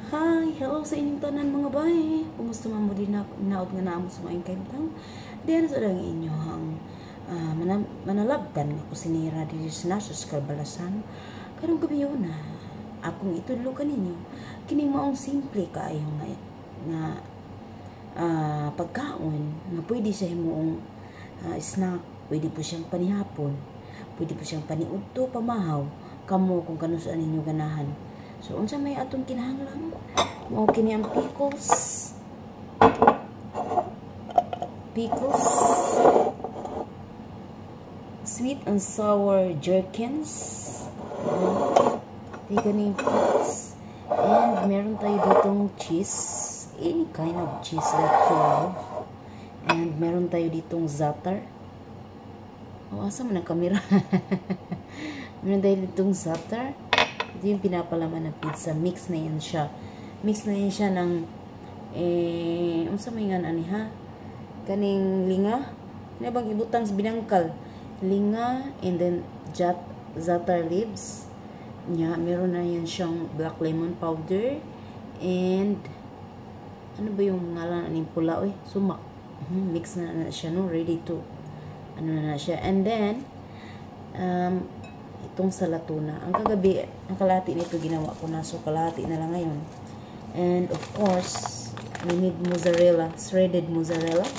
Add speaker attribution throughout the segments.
Speaker 1: Hi! Hello sa inyong tanan, mga bay! Kumusta man mo din na naot nga naamo sa maayong kahimtang? Diyan sa lang inyong manalabtan nga kusinera diri sa Nasos Kalbalasan. Karong gabi na akong itudlo kaninyo kining maong simple kaayo nga pagkaon nga pwede siya himuong snack, pwede po siyang panihapon, pwede po siyang paniudto, pamahaw, kamo kung kanusaan ninyo ganahan. So, unsa may atong kinahanglan? Mao kini ang pickles. Pickles. Sweet and sour gherkins. Di kani pickles. And meron tayo ditong cheese. Any kind of cheese that you love. And meron tayo ditong za'atar. Oh, asa man ang kamera? Meron tayo ditong za'atar. Ito yung pinapalaman ng pizza. Mix na yan siya. Mix na yan siya ng unsa may nga ani ha? Kaning linga. Ano bang ibutang sa binangkal? Linga and then za'atar leaves. Nya, meron na yan siyang black lemon powder and ano ba yung ngalan aning pula oy? Sumac. Mix na siya, no, ready to ano na siya. And then itong salatuna. Ang kagabi, ang kalahati nito ginawa ko na. So, kalahati na lang ngayon. And, of course, we need mozzarella, shredded mozzarella.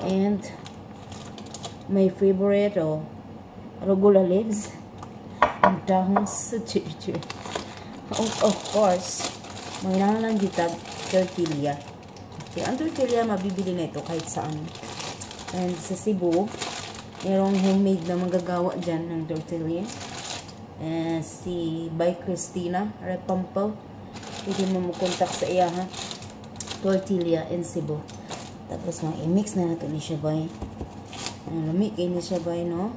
Speaker 1: And, my favorite, oh, arugula leaves. Ang dahon sa chichi. Of course, manginahanglan kita tortilla. Okay, ang tortilla, mabibili na ito kahit saan. And sa Cebu, merong homemade na manggagawa dyan ng tortilla. Si by Christina Repampo. Pwede mo mo contact sa iya ha. Tortilla in Cebu. Tapos mga i-mix na nato ni siya, bay. Ang lami kay ni siya, bay, no?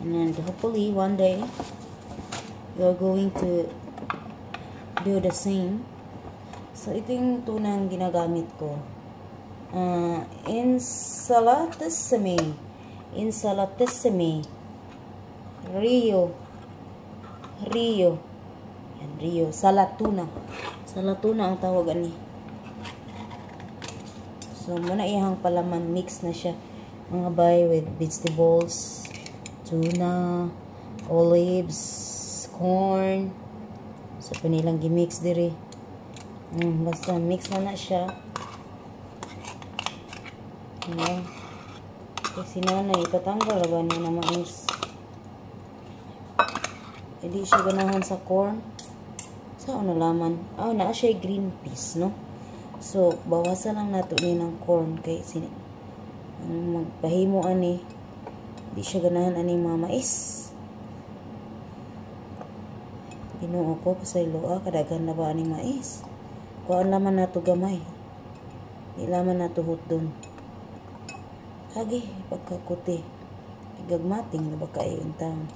Speaker 1: And then hopefully one day you're going to do the same. So ito yung tunang ginagamit ko. Insalatissimi. Insalatissimi. Rio. Rio. Yan, Rio. Salatuna. Salatuna ang tawag ani. So, muna iyang palaman. Mix na siya, mga bay, with vegetables, tuna, olives, corn. So, panilang gimix diri. Basta mix na na siya. Ayan. Kasi nanay, itatanggal ba niya na mais? Hindi siya ganahan sa corn. Sa ano laman? Ah, naa siya green peas, no? So, bawasan lang nato ni ng corn kay sini. Ano magpahimo ani? Di siya ganahan ani mga mais. Ginoo ko, pasaylo ah, kadaghan na ba ani mais? Kuan laman nato gamay. Di laman nato hutdon. Agi, pagkakuti. Gagmating na ba kayo yung taon?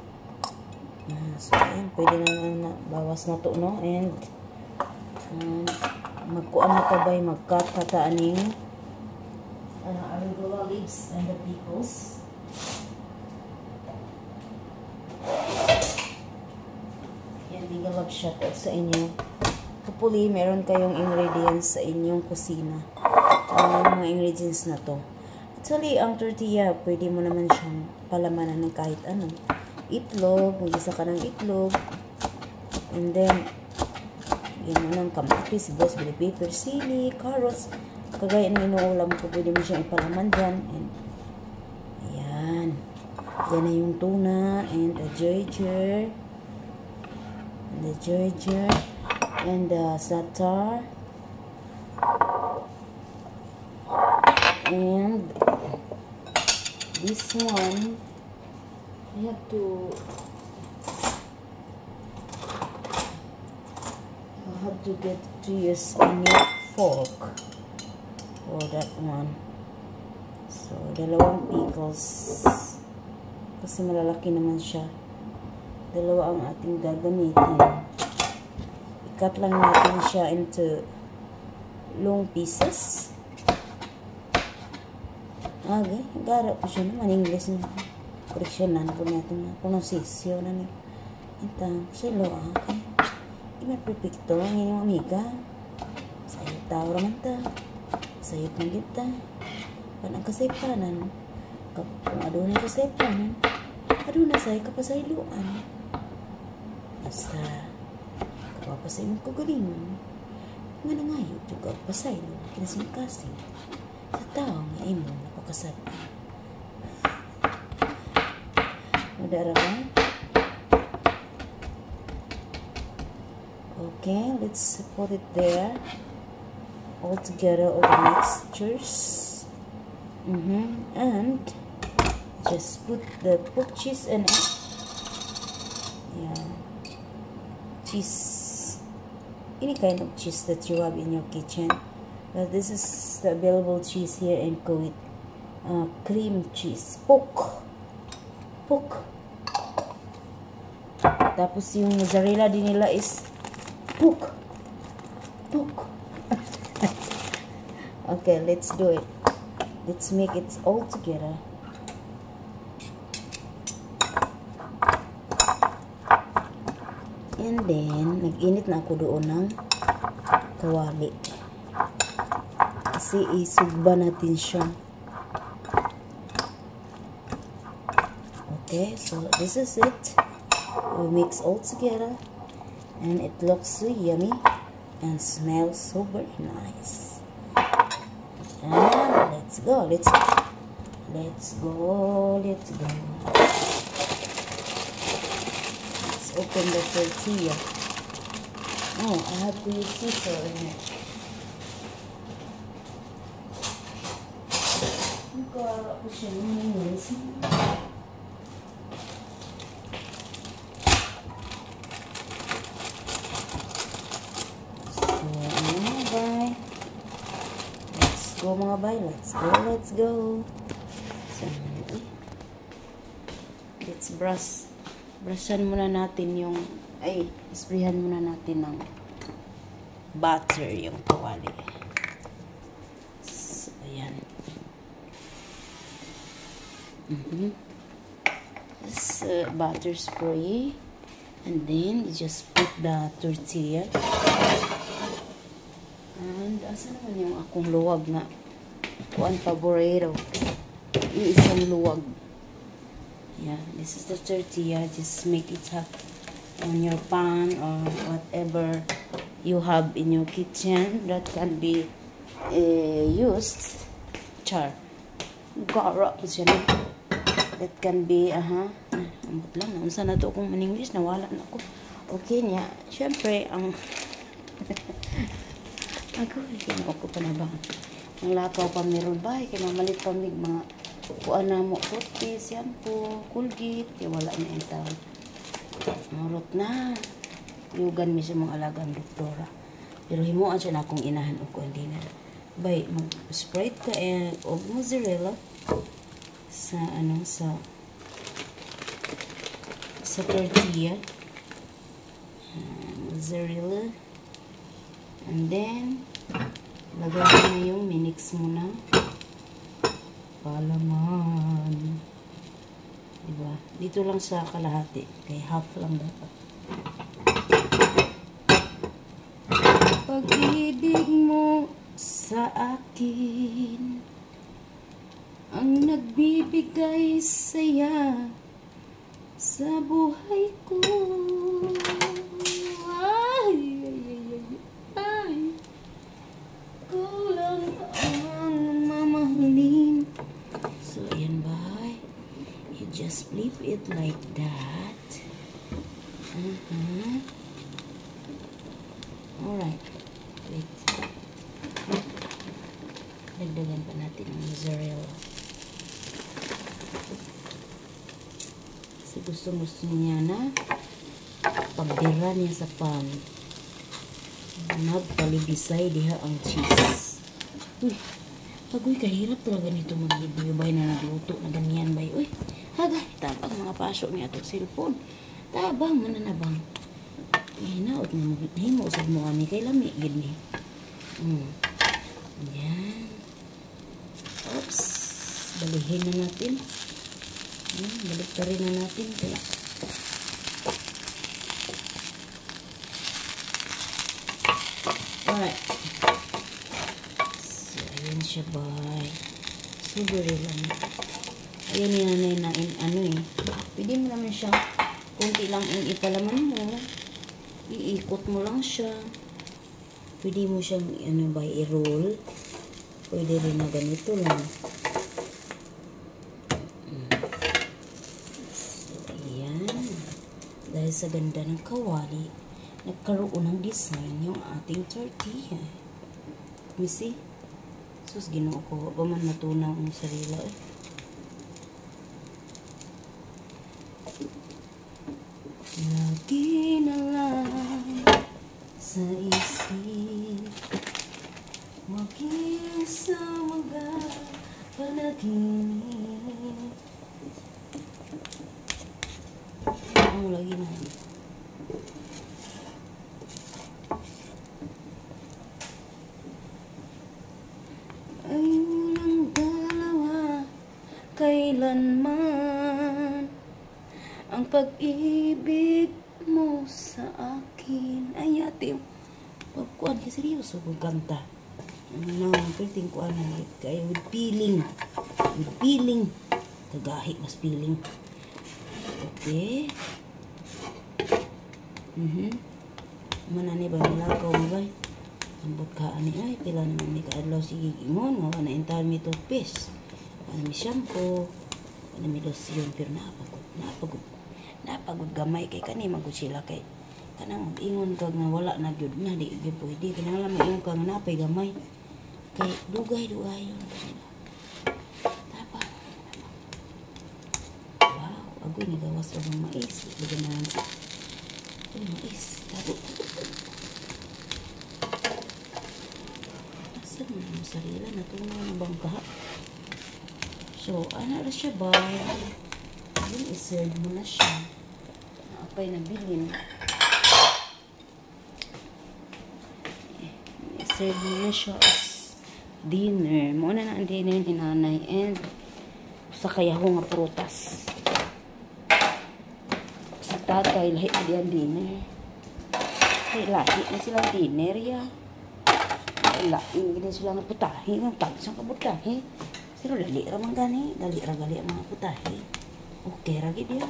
Speaker 1: Ah, so, ayan, pwede na bawas na to, no? And magkuan na ta bay, mag-cut ta aning arugula leaves and the pickles. Yan, big love shout out sa inyo. Hopefully, meron kayong ingredients sa inyong kusina. Mga ingredients na to. Actually, ang tortilla, pwede mo naman siyang palamanan ng kahit ano. Itlog, mag-isa ka ng itlog. And then, yun mo ng kamatis, sibuyas, bell pepper, sili, carrots. Kagaya ng inuulam ko, pwede mo siyang ipalaman dyan. And, ayan. Yan na yung tuna and the ginger. And the ginger. And the za'atar. And this one, I have to get to use a new fork for that one. So, dalawang pickles. Kasi malalaki naman siya. Dalawa ang ating gagamitin. I-cut lang natin siya into long pieces. Okay, gara po siya naman English na. Koreksyonan po natin na pronunciation na ni. Intang silo, okay. man perpekto ang inyong amiga. Sayop tao raman ta. Sayop man gyud ta. Pan ang kasaypanan, kung adunay kasaypanan, aduna say kapasayloan. Basta kawa pa sa imong kaugalingon nga nangayo jud ka og pasaylo kinasingkasing sa tawo nga imong napakasad-an. Mudara ba? Okay, let's put it there all together, all the mixtures. And just put the pork cheese in it. Yeah, cheese, any kind of cheese that you have in your kitchen. But this is the available cheese here in Kuwait. Cream cheese, pork, pork. Tapos yung mozzarella din nila is pork, pork. Okay, let's do it. Let's make it all together. And then, nag-init na ako doon ng kawali. Kasi isugba natin siya. Okay, so this is it. We mix all together. And it looks so yummy. And smells so very nice. And let's go, let's go, let's go. Let's open the tortilla. Oh, I have to use scissor in it. So, bye. Let's go mga bay, let's go, let's go. So, let's brush. Brushan muna natin yung, ay, sprayhan muna natin ng butter yung kawali. So, ayan. This butter spray. And then, you just put the tortilla. And, asa naman yung akong luwag na kuan paborito? Yung isang luwag. Yeah, this is the tortilla. Just make it hot on your pan or whatever you have in your kitchen that can be used. Char. Gara po siya na. That can be, ambot lang. Unsa na to kung in English, nawala na ako. Okay niya. Siyempre, ang ako, kinuha ko pa na ba? Ang lakaw pa meron ba? Kaya mamalit pa mig mga kuan na mo, toothpaste, shampoo, Colgate, kaya wala na yung taon. Murot na. Yugan mi sa mga alagang doktora. Pero himuan siya na akong inahan o kuan din na. Bay, mag-spread ka og mozzarella sa ano, sa tortilla. Mozzarella. And then, lagay mo na yung minix mo na palaman. Diba? Dito lang sa kalahati. Kaya half lang dapat. Pag-ibig mo sa akin ang nagbibigay saya sa buhay ko. Ay, ay, ay, ay, ay. Kulang ang mamahalin. So, ayan ba? You just flip it like that. Alright. Wait. Dagdagan pa natin ang mozzarella. Kasi gusto-gusto niya na pagdira niya sa pan. Nagpalibisay diha ang cheese. Uy, pagoy, kahirap talaga nito mag-video bay na nagluto na ganyan bay. Uy, hagay, tabang mga paso niya itong cellphone. Tabang, mananabang. Hinaot na mo, usag mo kami kay lami, gid ni. Ayan. Oops. Balihin na natin. Baliktarin na natin. Kaya. Alright. So, ayan siya, bye. So, very lang. Ayan ni nanay na in, ano eh. Pwede mo naman siya, konti lang yung ipalaman mo. Iikot mo lang siya. Pwede mo siyang, ano ba, i-roll. Pwede rin na ganito lang. So, ayan. Dahil sa ganda ng kawali, nagkaroon ng design yung ating tortilla. You see? Sus, Ginoo ko. Pa man matunaw ang sarila eh. Lagi na lang sa isip, maging sa mga panaginip. Oh, lagi na. Ay, walang dalawa kailanman ang pag-ibig mo sa akin. Ay, ate, pagkuhan ka, seryoso kung kanta. Ano na, perting kuhan na, kaya with feeling. With feeling. Kagahi, mas feeling. Okay. Manani ba, nilakaw mo ba? Ambot ka, ani, ay, pila naman ni kaadlaw, sige, ingon, nga, wala na mi toothpaste. Wala mi shampoo. Wala mi lotion, pero napagod gamay kay kani magud sila kay kanang mag-ingon ka nga wala na gyud na di gyud pwede kanang lang mag-ingon ka nga napay gamay kay dugay-dugay yun kanila. Tapa. Wow, agoy ni gawas og mais. Bigyan na lang sa uy, mais. Tago. Asa man ang sarila natunaw na bangka. So, ana ra siya ba? Yun, iserve mo na siya. Naapay na bilin. I-serve mo na siya as dinner. Muna na ang dinner ni nanay and sa kayaho nga prutas. Sa tatay, lahi na diyan dinner. Ay, lahi na sila dinner ya. Lahi na sila nga putahe. Ang tagsang kabutahe. Pero dali ra man gani. Dali ra gali ang mga putahe. Okay ra gid ya.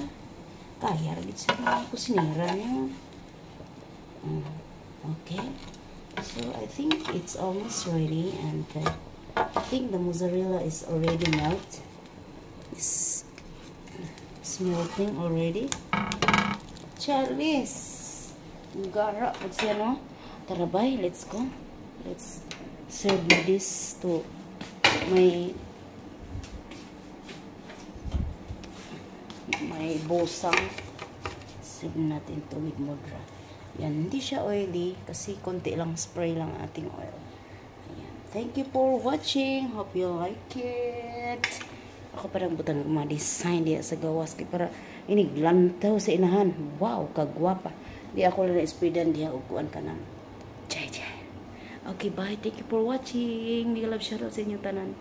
Speaker 1: Kaya ra gid sa mga kusinera niya. Okay. So I think it's almost ready, and I think the mozzarella is already melt. It's melting already. Charles, gara pud siya no. Tara bay, let's go. Let's serve this to my bosang. Serve natin to with mudra. Yan, hindi siya oily kasi konti lang, spray lang ating oil. Ayan. Thank you for watching. Hope you like it. Ako parang butang mga design diya sa gawas kay para iniglantaw sa inahan. Wow, kagwapa. Di ako lang na-spreadan diya og kuan ka nang. Chay chay. Okay, bye. Thank you for watching. Big love shoutout sa inyong tanan.